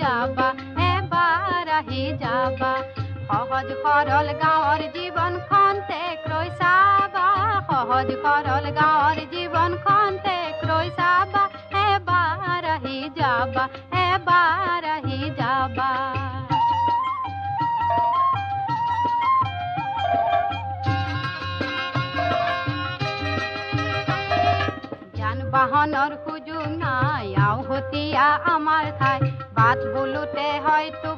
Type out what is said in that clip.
যাবা, এবাৰ আহি যাবা। সহজ সৰল গাঁৱৰ জীৱন খন্তেক ৰৈ চাবা, সহজ সৰল গাঁৱৰ জীৱন খন্তেক ৰৈ চাবা, এবাৰ আহি যাবা, এবাৰ আহি যাবা। যান বাহনৰ সুযোগ নাই, আওহতীয়া আমাৰ ঠাই, বাট বোলোতে হয়তো